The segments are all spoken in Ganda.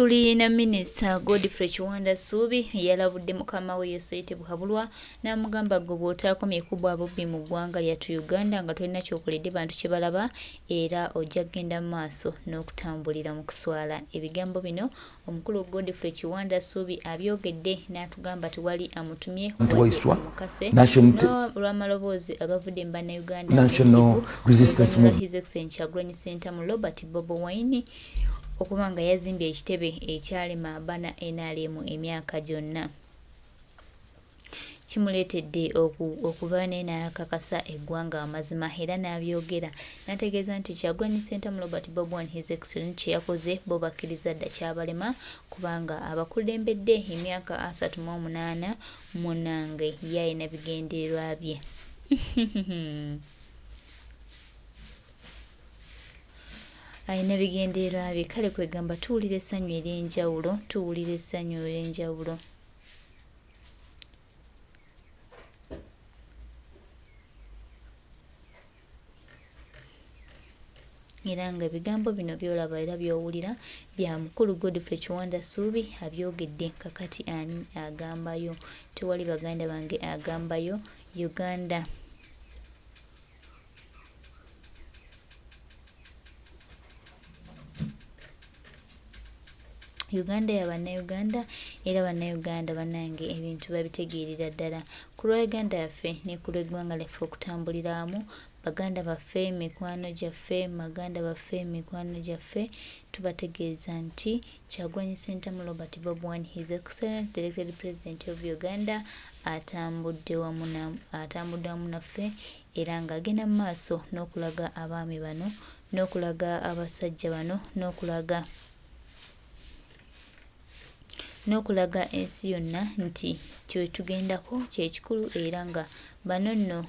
Tulina Minisita Godfrey Kiwanda Ssuubi yalabudde mukama we Yoseri Tibuhaburwa n'amugamba ggwe bw'otaakomye kubba bubbi mu ggwanga lyattu Uganda nga tolina ky'okoledde bantu kye balaba era ojja kugenda mu maaso n'okutambulira mu kuswala. Ebigambo bino omukulu Godfrey Kiwanda Ssuubi abyogedde n'atugamba tewali amutumye wadde omukase n'olw'amaloboozi agavudde mu Bannayuganda oluvannyuma lwa His Excellency Kyagulanyi Ssentamu Robert Bobo Wine okuba nga yazimbye ekitebe ekyalema bana nrm emyaka gyonna kimuleetedde okuva naye n'akakasa eggwanga amazima era n'abyogera n'ategeeza nti Kyagulanyi Ssentamu Robert Bobi Wine His Excellency kye yakoze bo bakkiriza dda kyabalema kubanga abakulembedde emyaka 38 munnange ye alina bigendererwa bye. Alina bigendererwa bye kale kwegamba tuwulira essanyu ery'enjawulo tuwulira essanyu ery'enjawulo. Era nga ebigambo bino by'olaba era by'owulira bya mukulu Godfrey Kiwanda Ssuubi abyogedde kakati ani agambayo tewali baganda bange agambayo Uganda. Uganda ya Bannayuganda era Bannayuganda bannange ebintu babitegeerera ddala. Ku lwa Uganda yaffe ne ku lw'eggwanga lyaffe okutambulira awamu, baganda baffe, mikwano gyaffe, maganda baffe, mikwano gyaffe, tubategeeza nti Kyagulanyi Ssentamu Robert Bob Wine His Excellency the Elected President of Uganda atambudde wamu atambudde wamu naffe era ng'agenda mu maaso n'okulaga abaami bano n'okulaga abasajja bano n'okulaga n'okulaga ensi yonna nti kye tugendako kye kikulu era nga bano nno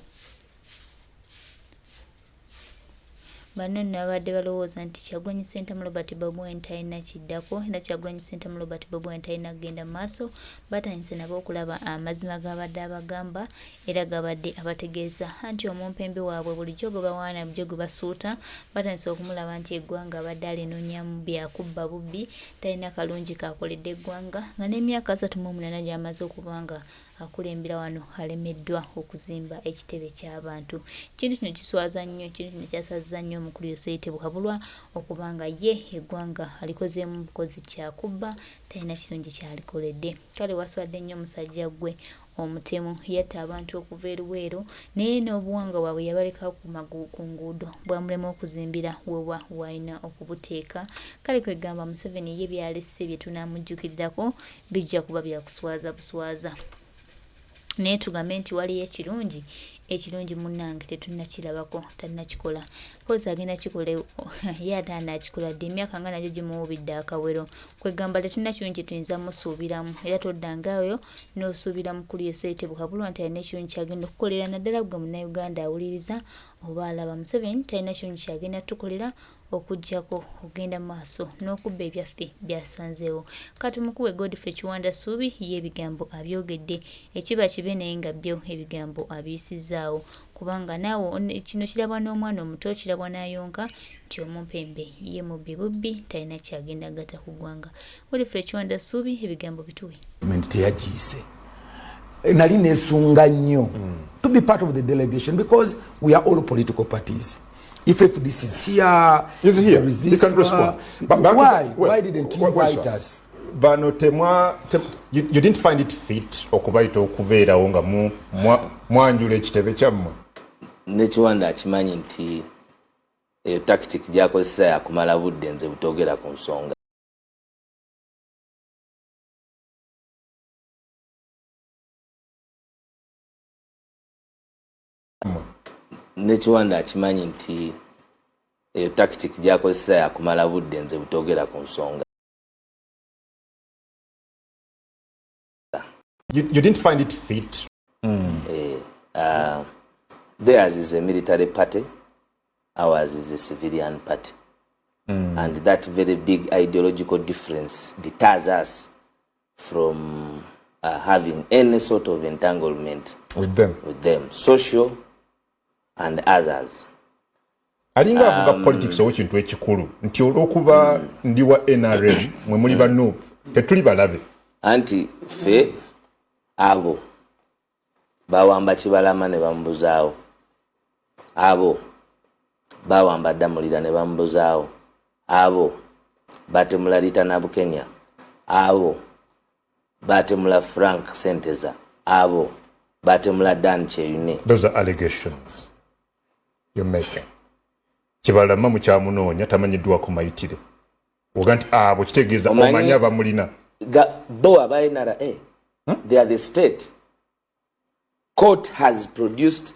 Bano nno ababadde balowooza nti Kyagulanyi Ssentamu Robert Bobi Wine talina kiddako era Kyagulanyi Ssentamu Robert Bobi Wine talina kugenda mu maaso batandise nabo okulaba amazima g'abadde abagamba era g'abadde abategeeza anti omumpembe waabwe bulijjo gwe bawaana bulijjo gwe basuuta batandise okumulaba nti eggwanga abadde alinoonyamu bya kubba bubbi talina kalungi k'akoledde ggwanga nga n'emyaka 38 gy'amaze okuba nga akulembera wano alemeddwa okuzimba ekitebe ky'abantu. Ekintu kino kiswaza nnyo, ekintu kino kyasazza nnyo omukulu Yoseri Tebuhabulwa okuba nga ye eggwanga alikozeemu bukozi kya kubba talina kirungi ky'alikoledde. Kale waswadde nnyo musajja ggwe omutemu yatta abantu okuva e Luweero naye n'obuwangwa bwabwe yabaleka ku nguudo bwamulema okuzimbira wewa w'alina okubuteeka. Kale kwegamba Museveni ye by'alese bye tunaamujjukirirako bijja kuba bya kuswaza buswaza. Naye tugambe nti waliyo ekirungi, ekirungi munnange tetunnakirabako, tannakikola. Mpozzi agenda kikola ye ate anaakikola ddi? Emyaka nga nagyo gimuwuubidde akawero. Kwegamba tetulina kirungi kye tuyinza musuubiramu. Era toddangaayo n'osuubira mukulu Yoseri Tebuhabulwa nti alina ekirungi ky'agenda okukukolera naddala ggwe Munnayuganda awuliriza oba alaba. Museveni talina kirungi ky'agenda kutukolera okuggyako okugenda mu maaso n'okubba ebyaffe by'asanzeewo. Katumukuwe Godfrey Kiwanda Ssuubi ye ebigambo abyogedde ekiba kibe naye nga byo ebigambo abiyisizzaawo kubanga naawe kino kirabwa n'omwana omuto kirabwa n'ayonka nti omumpembe ye mubbi bubbi talina ky'agenda kugatta ku ggwanga. Godfrey Kiwanda Ssuubi ebigambo bituwe. Teyagiyise nali nesunga nnyo to be part of the delegation because we are all political parties. If FDC is here, is here. There is He this, can respond. But why? Well, why didn't you invite us? Bano temwa you didn't find it fit okubayita okubeerawo nga mwanjula ekitebe kyammwe. Ne Kiwanda akimanyi nti eyo tactic gy'akozesa yakumala budde nze butoogera ku nsonga. Ne Kiwanda akimanyi nti eyo tactic gy'akozesa yakumala budde nze butoogera ku nsonga. You didn't find it fit? Theirs is a military party, ours is a civilian party. And that very big ideological difference deters us from having any sort of entanglement with them, with them, social and others. Alinga avuga politics ow'ekintu ekikulu nti olw'okuba ndi wa NRM, mwe muli ba NUP, tetuli balabe. Anti ffe abo bawamba Kibalama ne bamubuzaawo, abo bawamba Ddamulira ne bamubuzaawo, abo batemula Rita Nabukenya, abo batemula Frank Senteza, abo batemula Dan Kyeyune. Those are allegations you're making. Kibalama mukyamunoonya, tamanyiddwako mayitire. Oga nti abo kitegeeza omanyi abamulina. Bo aba NRA, they are the state. Court has produced,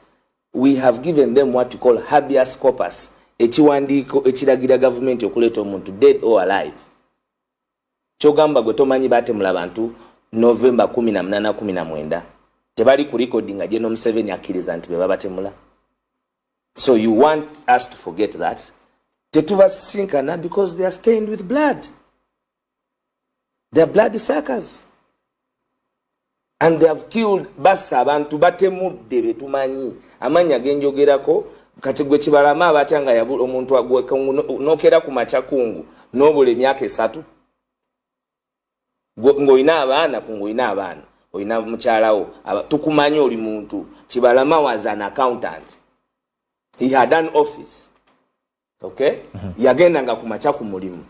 we have given them what you call habeas corpus, ekiwandiiko ekiragira gavumenti okuleeta omuntu dead or alive. Kyogamba gwe tomanyi batemula bantu November 18 19, tebali ku recording nga General Museveni akkiriza nti be babatemula? So you want us to forget that? Tetubasisinkana because they are stained with blood. They are blood suckers and they have killed, bassa abantu, batemudde betumanyi amannya genjogerako. Kati gwe Kibalama abatya nga omuntu nokera ku makya kungu n'obula emyaka 3, ng'olina abaana, kungu olina abaana, olina mukyalawo, tukumanyi oli muntu. Kibalama was an accountant, he had an office, okay? Yagendanga ku makya ku mulimu,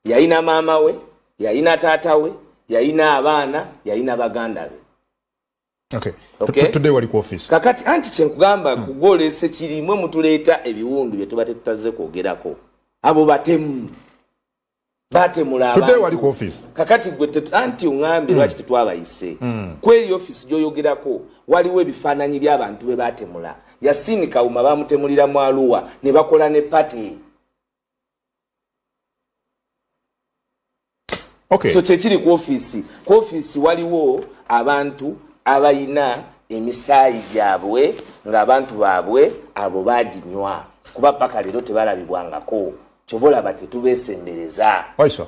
yalina maama we, yalina taata we, yalina abaana, yalina baganda be. Okay. Okay. Today wali ku office. Kakati anti kyenkugamba, kugolese kirimwe mutuleeta ebiwundu bye tuba tetutaze kwogerako. Abo batemu, batemula Today abantu. wali ku office. Kakati gwe anti oŋŋambye lwaki tetwabayise. Kweri office gy'oyogerako waliwo ebifaananyi by'abantu be batemula. Yasini Kawuma bamutemulira mu Aluwa ne bakola ne party. Okay. So kyekiri ku ofiisi. Ku ofiisi waliwo abantu abayina emisaayi gyabwe ng'abantu baabwe abo baginywa, kuba paka leero tebalabibwangako. Kyova olaba tetubeesembereza. Waiswa,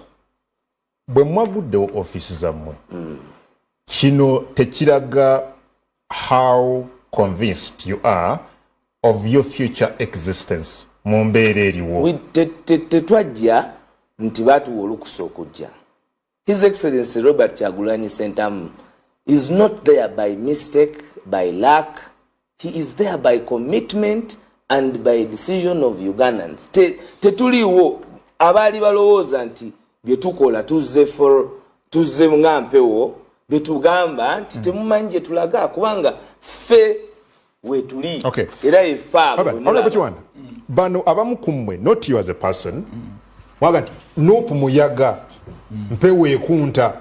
bwe mwaguddewo ofiisi zammwe, kino tekiraga how convinced you are of your future existence mu mbeera eriwo? Tetwajja nti baatuwa olukusa okujja. His Excellency Robert Kyagulanyi Ssentamu is not there by mistake, by luck. He is there by commitment and by decision of Ugandans. Tetuliiwo abaali balowooza nti bye tukola tuzze for, tuzze nga mpewo, betugamba nti temumanyi gye tulaga, kubanga ffe wetuli. Okay. Era efe abo Aba, bwe Honorable mulaba. Kiwanda, bano abamu ku mmwe, not you as a person, mwaga nti NUP muyaga, mpewo ekunta.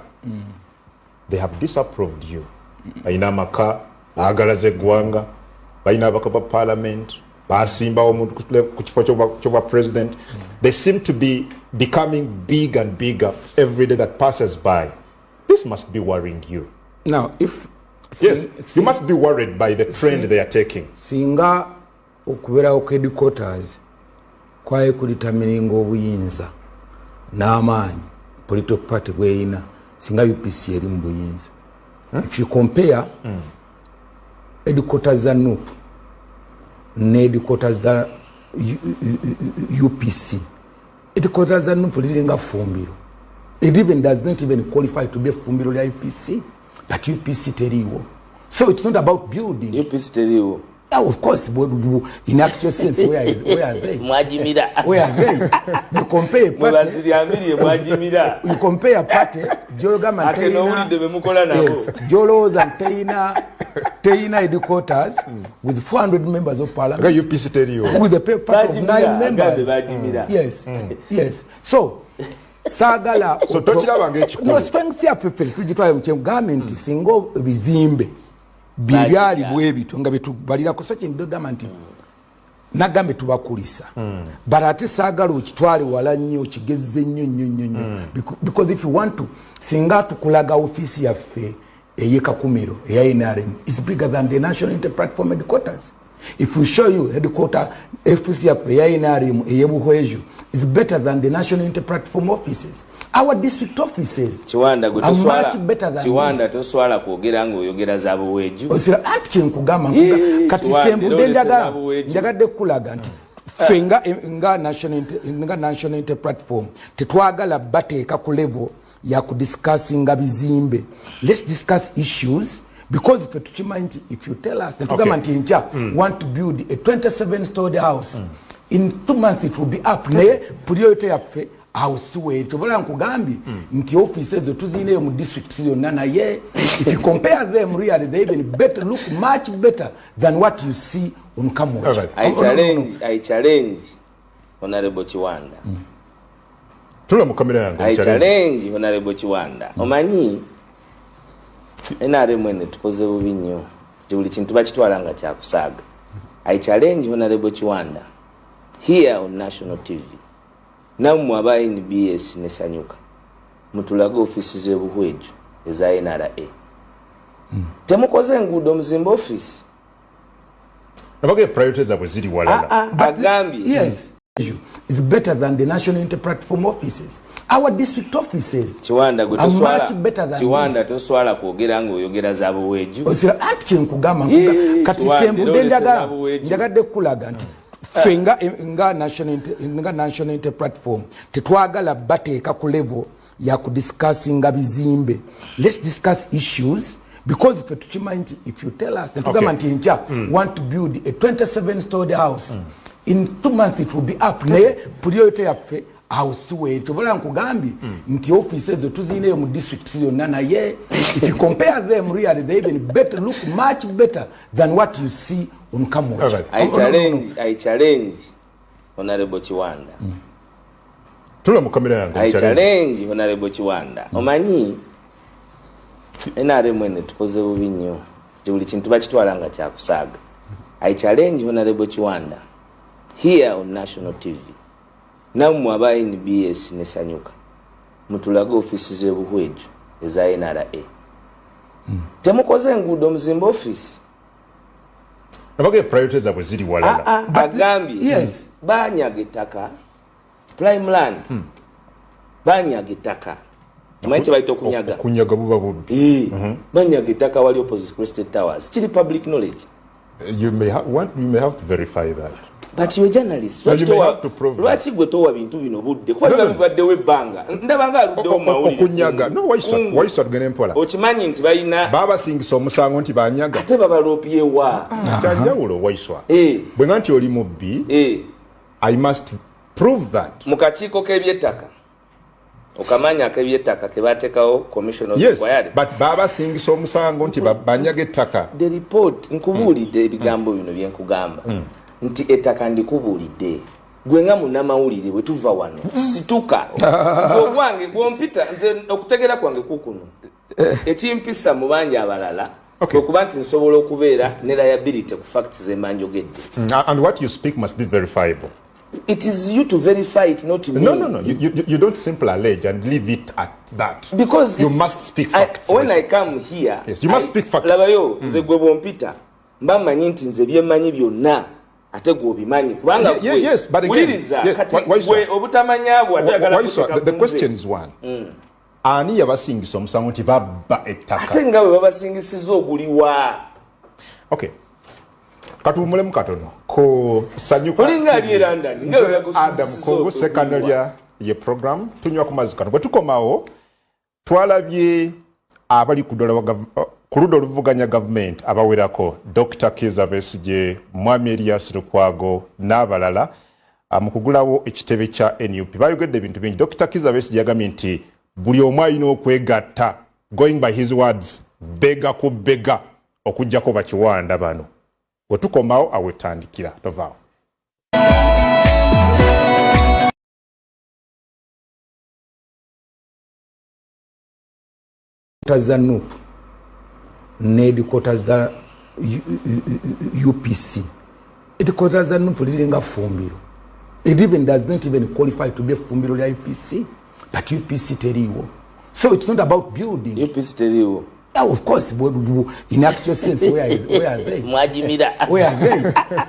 They have disapproved you. Balina amaka, baagalaza eggwanga, balina abaka ba parliament, basimbawo omuntu ku kifo ky'obwa president. They seem to be becoming big and bigger every day that passes by. This must be worrying you. Now, if Yes, you must be worried by the trend they are taking. Singa okubeerawo ku headquarters kwali kudetermininga obuyinza n'amaanyi political party bweyina, singa UPC eri mu buyinza. If you compare headquarters za NUP ne headquarters za UPC, headquarters za NUP liringa fumbiro. It even does not even qualify to be fumbiro lya UPC, but UPC teriiwo. So it's not about building. UPC teriiwo. Yeah, of course, but in actual sense, where are they? Mwagimira. Where are they? You compare party, Mwebaziryamirye mwagimira. you compare party gy'ogamba Ate n'owulidde be mukola nabo. Yes, gy'olowooza teyina headquarters with 400 members of parliament. Nga UPC teriiwo. With a party of Bagimira, 9 members. agambe bagimira. Yes. So, saagala So, tokiraba ng'ekikulu. No, strength yaffe ffe tugitwale mu kyengambe nti singa ebizimbe bye byali bwe bityo nga byetubalirako, so kyenva gamba nti nagambe tubakulisa, but ate saagala okitwale wala nnyo, okigezze nnyo nnyo nnyo nnyo. Because if you want to, singa tukulaga ofiisi yaffe ey'e Kakumiro eya NRM is bigger than the National Unity Platform headquarters. If we show you headquarter office yaffe eya NRM ey'e Buhweju is better than the National Unity Platform offices. Our district offices Kiwanda, gwe are toswala. much better than Kiwanda, this. toswala kwogera ng'oyogera za Buweju. Osira, anti kyenkugamba, Yee, kati Kiwanda, kyenvudde era olese njagala za Buweju. njagadde kukulaga nti Ffe nga National Unity Platform tetwagala bateeka ku level ya kudiscussinga bizimbe. Let's discuss issues, because ffe tukimanyi nti if you tell us netugamba nti enkya want to build a 27 story house, in 2 months it will be up. Naye priority yaffe awo si weeri. Tobola nkugambye nti ofiisi ezo tuziineyo mu districts yonna, naye if you compare them, really they even better look much better than what you see on Kamwokya. I challenge Honorable Kiwanda. Tula mu kamera yange. I challenge Honorable Kiwanda. Omanyi NRM ene tukoze bubi nnyo, nti buli kintu bakitwala nga kyakusaaga. I challenge Honorable Kiwanda here on National TV. Nammwe aba NBS ne Sanyuka mutulage ofiisi z'ebuhweju eza NRA. Temukoze enguudo, muzimbe ofiisi. Nabage priorities zaabwe ziri walala. Agambye. Yes. Is better than the National Unity Platform offices. Our district offices Kiwanda gwe are toswala. much better than Kiwanda this. toswala kwogera ng'oyogera za buweju. Osira anti kyenkugamba, kati Kiwanda, kyenvudde era olese njagala, za buweju. njagadde kukulaga nti ffe nga National Unity Platform tetwagala bateeka ku level ya kudiscussinga bizimbe. Let's discuss issues, because ffe tukimanyi nti if you tell us netugamba nti enkya want to build a 27 story house, in 2 months it will be up. Naye priority yaffe awo si weeri. Tobola nkugambye nti ofiisi ezo tuziineyo mu districts yonna, naye if you compare them, really they even better look much better than what you see on Kamwokya. I challenge Honorable Kiwanda. Tula mu kamera yange. I challenge Honorable Kiwanda. Omanyi NRM ene tukoze bubi nnyo, nti buli kintu bakitwala nga kyakusaaga. I challenge Honorable Kiwanda here on National TV. Nammwe aba NBS ne Sanyuka mutulage ofiisi z'ebuhweju eza NRA. Temukoze enguudo, muzimbe ofiisi. Nabage priorities zaabwe ziri walala. Agambye. Yes. Banyaga ettaka Prime Land. Banyaga ettaka. Omanyi kye bayita okunyaga? Okunyaga buba bubbi. Banyaga ettaka wali opposite Crested Towers. Kiri public knowledge. You may want, you may have to verify that. But you're a journalist. No, you may have to prove that. Lwaki gwe towa bintu bino budde? Kuba No, no. biba bibaddewo ebbanga. Ndaba nga aluddewo mu mawulire. Okunyaga. No, why tugende mpola. Okimanyi nti balina Babasingisa omusango nti banyaga. Ate babaloopye wa? Kyanjawulo, Waiswa. Bwe nga nti oli mubbi, I must prove that. Mu kakiiko k'ebyettaka. Okamanya ak'ebyettaka ke bateekawo commission of Yes, inquiry. but babasingisa omusango nti banyaga ettaka. The report, nkubuulidde ebigambo bino bye nkugamba. Nti ettaka ndikubuulidde. Gwe nga munnamawulire bwe tuva wano, situka. Nze ogwange gwompita, nze okutegeera kwange kukuno. Ekimpisa mu bangi abalala, kwe kuba nti nsobola okubeera ne liability ku facts ze mba njogedde. And what you speak must be verifiable. It is you to verify it, not me. No, no, no. You don't simply allege and leave it at that. Because you it, must speak facts. When I come here, Yes, you must speak facts. Labayo, nze gwe bwompita, mba mmanyi nti nze bye mmanyi byonna, ate gwe obimanyi. Kubanga gwe Yes, but again, wuliriza, yes, kati why gwe so? obutamanya bwo, ate oyagala Why so? kuteeka The ku nze. question is one. Ani yabasingisa omusango nti babba ettaka? Ate nga bwe babasingisiza oguliwa. Okay. Katuwummulemu katono ku Sanyuka Olinga ali TV. e London, nga bwe Nze bakusingisiza Adam Kungu, oguliwa. Sekanolya ye program, tunywa ku mazzi kano. Bwe tukomawo, twalabye abali ku ludda lwa ku ludda oluvuganya gavumenti abawerako, Dr. Kizza Besigye, Mwami Erias Lukwago n'abalala, mu kugulawo ekitebe kya NUP. Bayogedde ebintu bingi. Dr. Kizza Besigye yagambye nti buli omu alina okwegatta, going by his words, bega ku bega, okuggyako bakiwanda bano. Bwe tukomawo awetandikira, tovaawo. Za NUP ne headquarters za UPC. Headquarters za NUP liringa fumbiro. It even does not even qualify to be fumbiro lya UPC, but UPC teriiwo. So it's not about building. UPC teriiwo. Yeah, of course, in actual sense, where are they? Mwajimira. Where are they?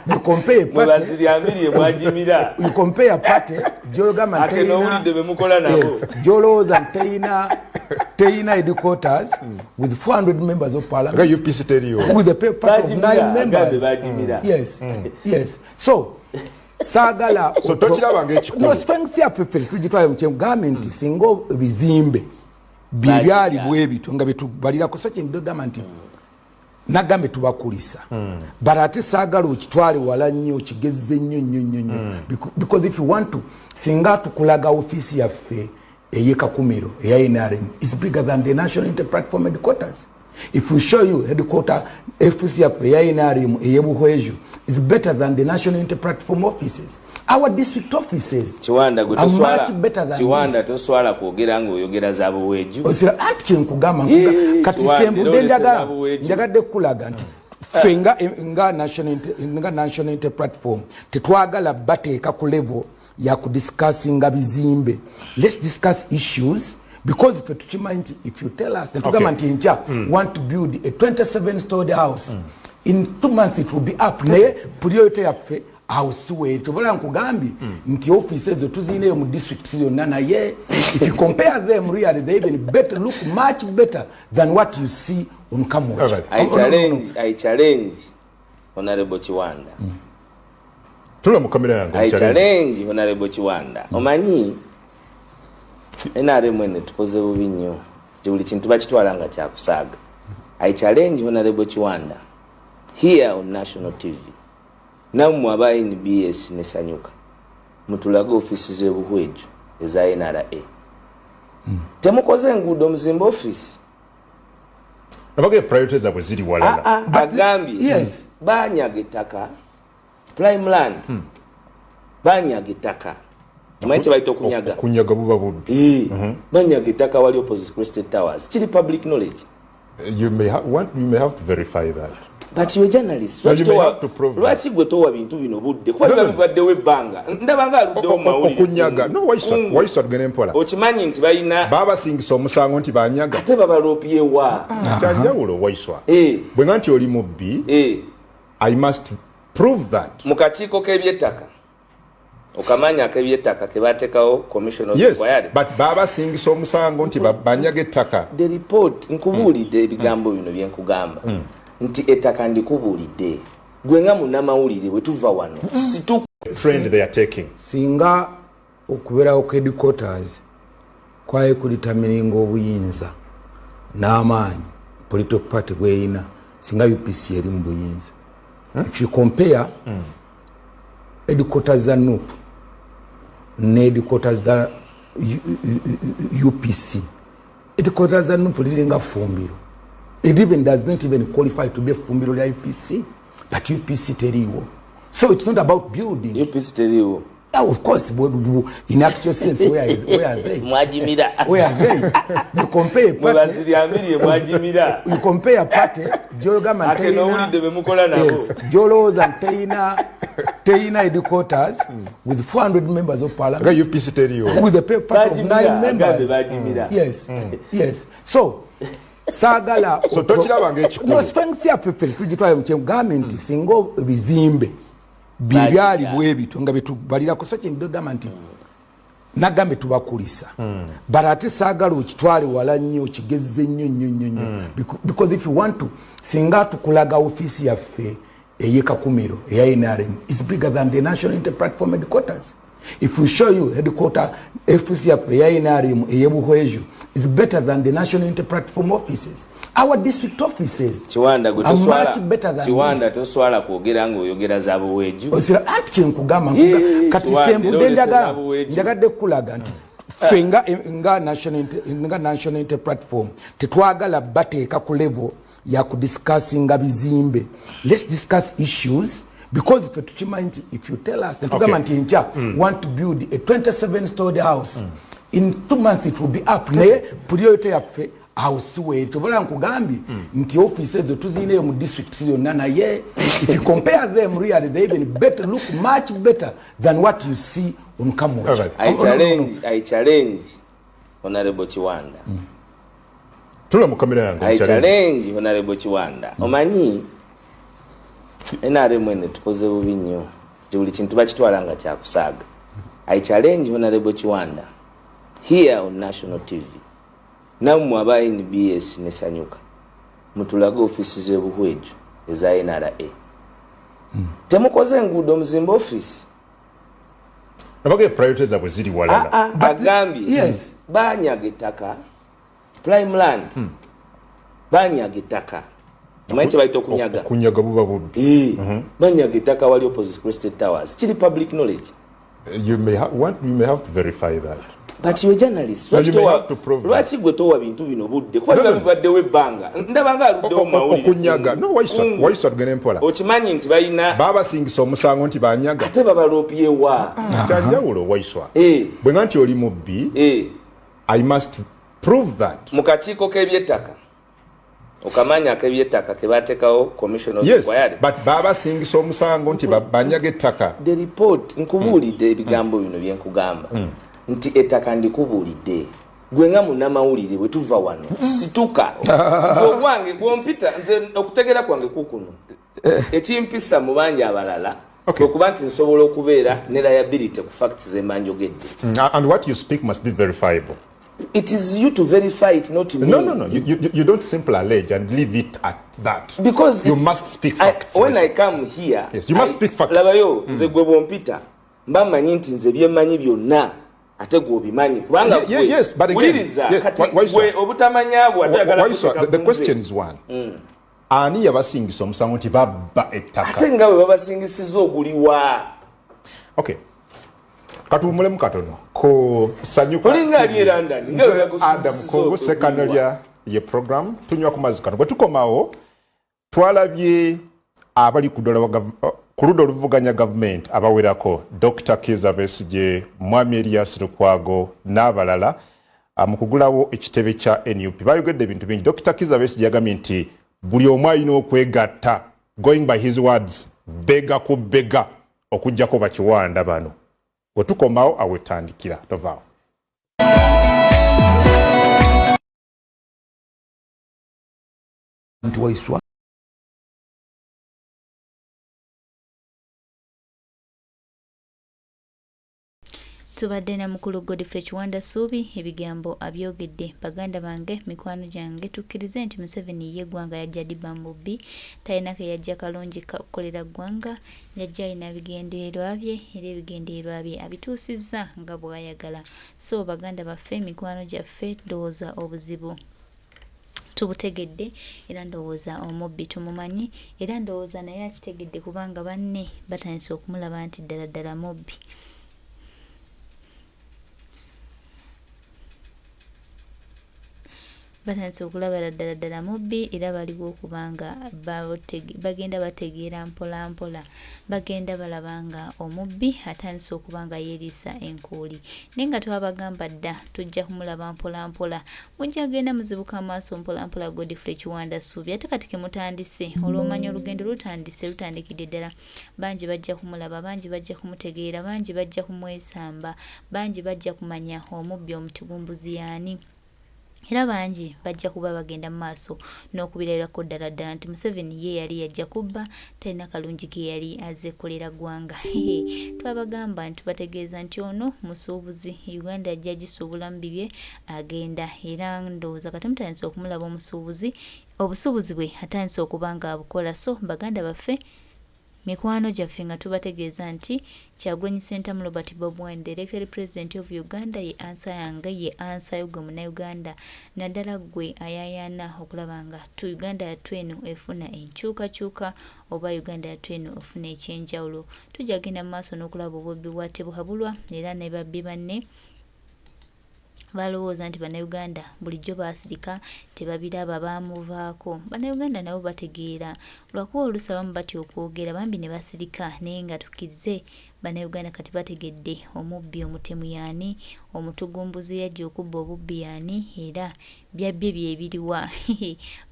You compare party. Mwebaziriamiriye, mwajimira. You compare party, gy'ogamba Ate nti n'owulidde be mukola nabo. Yes, gy'olowooza nti teyina headquarters with 400 members of parliament. Nga UPC teriiwo. With a party of Bajimira, 9 members. agambe bajimira. Yes, yes. So, Saagala. So tokiraba ng'ekikulu? No, strength yaffe ffe tugitwale mu kyegambe nti singa ebizimbe byebyali bwe bityo nga byetubalirako, so kyendogamba nti nagambe tubakulisa, but ate saagala okitwale wala nnyo, okigezze nnyo nnyo nnyo nnyo, because if you want to, singa tukulaga ofiisi yaffe ey'e Kakumiro eya NRM is bigger than the National Unity Platform headquarters. If we show you headquarter office yaffe eya NRM ey'e Buhweju is better than the National Unity Platform offices. Our district offices Kiwanda, gwe are toswala. much better than Kiwanda, this. toswala kwogera ng'oyogera za Buweju. Osira anti kyenkugamba. Kati Kiwanda, kyenvudde era njagala olese Buweju. Njagadde kukulaga nti ffe nga National Unity Platform tetwagala bateeka ku level ya kudiscussinga bizimbe. Let's discuss issues, because ffe tukimanyi nti if you tell us, netugamba nti enkya want to build a 27 story house, in 2 months it will be up. Naye priority yaffe awo siweeri. Tobola nkugambye nti ofiisi ezo tuziyinayo mu districts yonna, naye if you compare them, really they even better look much better than what you see on Kamwokya. All right. I Oh, no, no, no. challenge Honorable Kiwanda. Tula mu kamera yange. I Challenge. challenge Honorable Kiwanda. Omanyi NRM ene tukoze bubi nnyo nti buli kintu bakitwala nga kyakusaaga. I challenge Honorable Kiwanda here on national TV. Nammwe aba NBS nesanyuka, mutulage ofiisi z'e Buhweju eza NRA. Temukoze enguudo, muzimbe ofiisi. Nabage priority zaabwe ziri walala. Ah, ah, agambye banyaga ettaka, prime land, banyaga ettaka. Omanyi kye bayita okunyaga? Okunyaga buba bubbi. Eh, banyaga ettaka wali opposite Crested Towers. Kiri public knowledge. You may have to verify that. But you journalist. No, you may have to prove that. Lwaki gwe towa bintu bino budde? Kuba No, biba no. bibaddewo ebbanga, ndaba nga aluddewo mu mawulire. Okunyaga, no, Waiswa. Waiswa, tugende mpola. Okimanyi nti balina Babasingisa omusango nti banyaga. Ate babaloopyewa? Kyanjawulo, Waiswa. Eh. Bwe nga nti oli mubbi, Eh, I must prove that. Mu kakiiko k'ebyettaka, okamanyi ak'ebyettaka ke bateekawo, commission of Yes, inquiry. but babasingisa omusango nti banyaga ettaka. The report, nkubuulidde ebigambo bino byenkugamba nti ettaka, ndikubuulidde gwe nga munnamawulire. Bwe tuva wano situ Trend they are taking. Singa okubeerawo ku headquarters kwali kudetermininga obuyinza n'amaanyi political party bweyina, singa UPC eri mu buyinza. If you compare headquarters za NUP ne headquarters za UPC, headquarters za NUP liringa fumbiro. It even does not even qualify to be a fumbiro lya UPC, but UPC teriiwo. So it's not about building. UPC teriiwo? Yeah, of course, in actual sense, where are they? Mwagimira. Where are they? You compare party, Mwebaziryamiriye, mwagimira. you compare party gy'ogamba Ate n'owulidde be mukola nabo. Yes, gy'olowooza nti teyina headquarters with 400 members of parliament, Nga UPC teriiwo. with a party of Bagimira, nine members. agambe bagimira. Yes. So saagala. So tokiraba ng'ekikulu? No, strength yaffe ffe tugitwale mu kyegambe nti singa ebizimbe byebyali bwe bityo nga byetubalirako, so kyendogamba nti nagambe tubakulisa, but ate saagala okitwale wala nnyo, okigezze nnyo nnyo nnyo nnyo, because if you want to, singa tukulaga ofiisi yaffe ey'e Kakumiro eya NRM is bigger than the National Unity Platform headquarters. If we show you headquarter office yaffe eya NRM ey'e Buhweju is better than the National Unity Platform offices. Our district offices Kiwanda, gwe are toswala. much better than Kiwanda, this. toswala kwogera ng'oyogera za Buweju. Osira anti kyenkugamba. Kati Kiwanda, kyenvudde era olese njagala za Buweju. njagadde kukulaga nti ffe nga National Unity Platform tetwagala bateeka ku level ya kudiscussinga bizimbe. Let's discuss issues, because ffe tukimanyi nti if you tell us, netugamba nti enkya want to build a 27 story house, in 2 months it will be up. Naye priority yaffe awo siweeri. Tobola nkugambye nti ofiisi ezo tuziyinayo mu districts yonna, naye if you compare them, really they even better look much better than what you see on Kamwokya. All right. I challenge, I challenge Honorable Kiwanda. Tula mu kamera yange. I Challenge. challenge Honorable Kiwanda. Omanyi NRM ene tukoze bubi nnyo nti buli kintu bakitwala nga kyakusaaga. I challenge Honorable Kiwanda here on national TV. Nammwe aba NBS nesanyuka, mutulage ofiisi z'e Buhweju eza NRA. Temukoze enguudo, muzimbe ofiisi. Nabage priorities zaabwe ziri walala. Ah, ah, agambye yes. Banyaga ettaka prime land, banyaga ettaka. Omanyi kye bayita okunyaga? Okunyaga buba bubbi. Eh, banyaga ettaka wali opposite Crested Towers, kiri public knowledge. You may have to verify that. But you're journalist. No, Lwaki you may towa- have to prove that. Lwaki gwe towa bintu bino budde? Kuba No, biba no. bibaddewo ebbanga, ndaba nga aluddewo mu mawulire. Okunyaga, no, Waiswa. Waiswa, tugende mpola. Okimanyi nti balina Babasingisa omusango nti banyaga. Ate babaloopyewa? Kyanjawulo, Waiswa. Eh. Bwe nga nti oli mubbi, Eh, I must prove that. Mu kakiiko k'ebyettaka, okamanyi ak'ebyettaka ke bateekawo, commission of Yes, inquiry. but babasingisa omusango nti banyaga ettaka. The report, nkubuulidde ebigambo bino byenkugamba nti ettaka, ndikubuulidde gwe nga munnamawulire. Bwe tuva wano, situka. Nze ogwange gwompita, nze okutegeera kwange kukuno ekimpisa mu bangi abalala, okuba nti nsobola okubeera ne liability ku facts zemba njogedde. And what you speak must be verifiable. It is you to verify it, not me. No. You don't simply allege and leave it at that. Because you must speak facts. When I come here, Yes, you must speak facts. Labayo, nze gwe bwompita mba mmanyi nti nze byemmanyi byonna ate gwe obimanyi, kubanga Yes, but again, wuliriza, yes, kati Waiswa. gwe obutamanya bwe ate oyagala Waiswa, kuteeka the ku nze. question is one. Ani yabasingisa omusango nti babba ettaka? Ate nga bwe babasingisiza oguliwa? Okay. Katuwummulemu katono ku Sanyuka. Olinga ali e London, nga bwe Nze bakusingisiza Adam Kungu, oguliwa. Sekanolya ye program. Tunywa ku mazzi kano. Bwe tukomawo, twalabye abali ku ddala ku ludda oluvuganya gavumenti abawerako, Dr Kiza Besigye, Mwami Erias Lukwago n'abalala, mu kugulawo ekitebe kya NUP bayogedde ebintu bingi. Dr Kiza Besigye yagambye nti buli omu alina okwegatta, going by his words, bega ku bega, okugjako bakiwanda bano. Bwe tukomawo awetandikira, tovaawo. Nti Waiswa. Tubadde na mukulu Godfrey Kiwanda Ssuubi, ebigambo abyogedde. Baganda bange, mikwano gyange, tukkirize nti Museveni ye eggwanga yajja ddiba mu bubbi, talina ke yajja kalungi kukolera ggwanga, yajja alina bigendererwa bye era ebigendererwa bye abituusizza nga bw'ayagala. So baganda baffe, mikwano gyaffe, ndowooza obuzibu tubutegedde era ndowooza omubbi tumumanyi era ndowooza naye akitegedde kubanga banne batandise okumulaba nti ddala ddala mubbi. Batandise okulaba ddala ddala mubbi era baliwo okubanga bagenda bategeera mpola mpola, bagenda balaba nga omubbi atandise okuba nga yeeriisa enkuuli. Naye nga twabagamba dda tujja kumulaba mpola mpola, mujja genda muzibuka amaaso mpola mpola. Godfrey Kiwanda Ssuubi, ate kati ke mutandise olw'omanya olugendo lutandise, lutandikidde ddala. Bangi bajja kumulaba, bangi bajja kumutegeera, bangi bajja kumwesamba, bangi bajja kumanya omubbi omutugumbuzi y'ani era bangi bajja kuba bagenda mu maaso n'okubirabirako ddala ddala nti Museveni ye yali yajja kubba, talina kalungi ke yali azze kukolera ggwanga. Twabagamba nti tubategeeza nti ono musuubuzi, Uganda ajja gisuubulamu bibye agenda, era ndowooza kati mutandise okumulaba omusuubuzi, obusuubuzi bwe atandise okuba nga abukola. So baganda baffe, mikwano gyaffe, nga tubategeeza nti Kyagulanyi Ssentamu Robert Bobi Wine, the elected president of Uganda, ye answer yange, ye answer yo gwe Munnayuganda, naddala ggwe ayaayaana okulaba nga tu Uganda yattu eno efuna enkyukakyuka oba Uganda yattu eno efuna ekyenjawulo. Tujja genda mu maaso n'okulaba obubbi bwa Tebuhabulwa era ne babbi banne balowooza nti Bannayuganda bulijjo baasirika tebabiraba, baamuvaako. Bannayuganda nabo bategeera, lwakuba oluusi abamu batya okwogera bambi ne basirika, naye nga tukkirize Bannayuganda kati bategedde omubbi omutemu y'ani, omutugumbuzi eyajja okubba obubbi y'ani era byabbye bye biriwa.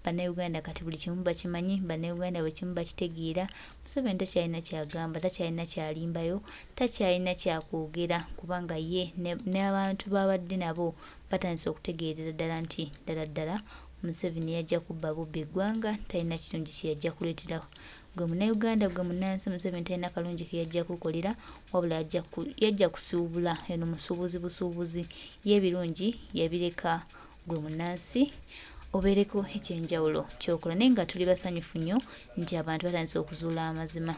Bannayuganda kati buli kimu bakimanyi, Bannayuganda buli kimu bakitegeera. Museveni takyalina kyagamba, takyalina kyalimbayo, takyalina kyakwogera kubanga ye n'abantu b'abadde nabo batandise okutegeerera ddala nti ddala ddala Museveni yajja kubba bubbi eggwanga, talina kirungi kye yajja kuleetera gwe Munnayuganda, gwe munnansi. Museveni talina kalungi ke yajja kukolera, wabula yajja kusuubula. Eno musuubuzi busuubuzi, ye ebirungi yabireka gwe munnansi obeereko ekyenjawulo ky'okola. Naye nga tuli basanyufu nnyo nti abantu batandise okuzuula amazima.